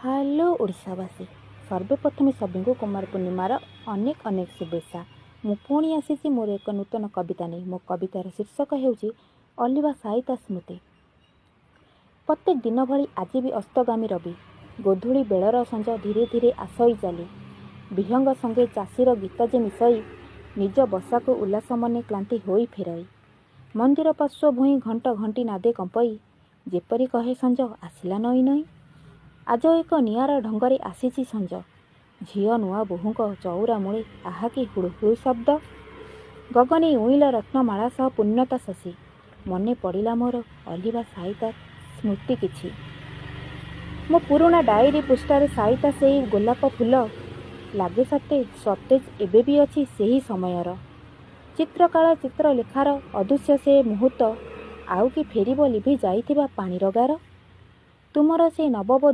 Hello ଓଡ଼ିଶାବାସୀ, ସର୍ବପ୍ରଥମେ ସଭିଙ୍କୁ କୁମାର ପୂର୍ଣ୍ଣିମାର ଅନେକ ଅନେକ ଶୁଭେଚ୍ଛା। ମୁଁ ପୁଣି ଆସିଛି ମୋର ଏକ ନୂତନ କବିତା ନେଇ। ମୋ କବିତାର ଶୀର୍ଷକ ହେଉଛି ଅଲିଭା ସାଇତା ସ୍ମୃତି। ପ୍ରତ୍ୟେକ ଦିନ ଭଳି ଆଜି ବି ଅସ୍ତଗାମୀ ରବି। ଗୋଧୂଳି ବେଳର ସଞ୍ଜ ଧୀରେ ଧୀରେ ଆସଇ ଚାଲି। ବିହଙ୍ଗ ସଙ୍ଗେ ଚାଷୀର ଗୀତ ଯେ ମିଶଇ, ନିଜ ବସାକୁ ଉଲ୍ଲାସ ମନେ କ୍ଳାନ୍ତି ହୋଇ ଫେରଇ। ମନ୍ଦିର ପାର୍ଶ୍ୱ ଭୂଇଁ ଘଣ୍ଟ ଘଣ୍ଟି ନାଦେ କମ୍ପଇ, ଯେପରି କହେ ସଞ୍ଜ ଆସିଲା ନଇଁ ନଇଁ। ଆଜ ଏକ ନିଆରା ଢଙ୍ଗରେ ଆସିଛି ସଞ୍ଜ। ଝିଅ ନୂଆ ବୋହୂଙ୍କ ଚଉରା ମୂଳେ ଆହା କି ହୁଳୁହୁଳୁ ଶବ୍ଦ। ଗଗନେ ଉଇଁଲା ରତ୍ନମାଳା ସହ ପୂର୍ଣ୍ଣତା ଶଶୀ। ମନେ ପଡ଼ିଲା ମୋର ଅଲିଭା ସାଇତା ସ୍ମୃତି କିଛି। ମୋ ପୁରୁଣା ଡାଏରୀ ପୃଷ୍ଠାରେ ସାଇତା ସେଇ ଗୋଲାପ ଫୁଲ, ଲାଗେ ସତେ ସତେଜ ଏବେ ବି ଅଛି ସେହି ସମୟର। ଚିତ୍ରକାଳ ଚିତ୍ରଲେଖାର ଅଦୃଶ୍ୟ ସେ ମୁହୂର୍ତ୍ତ ଆଉ କି ଫେରିବ ଲିଭି ଯାଇଥିବା ପାଣିର ଗାର? ତୁମର ସେ ନବବଧୂ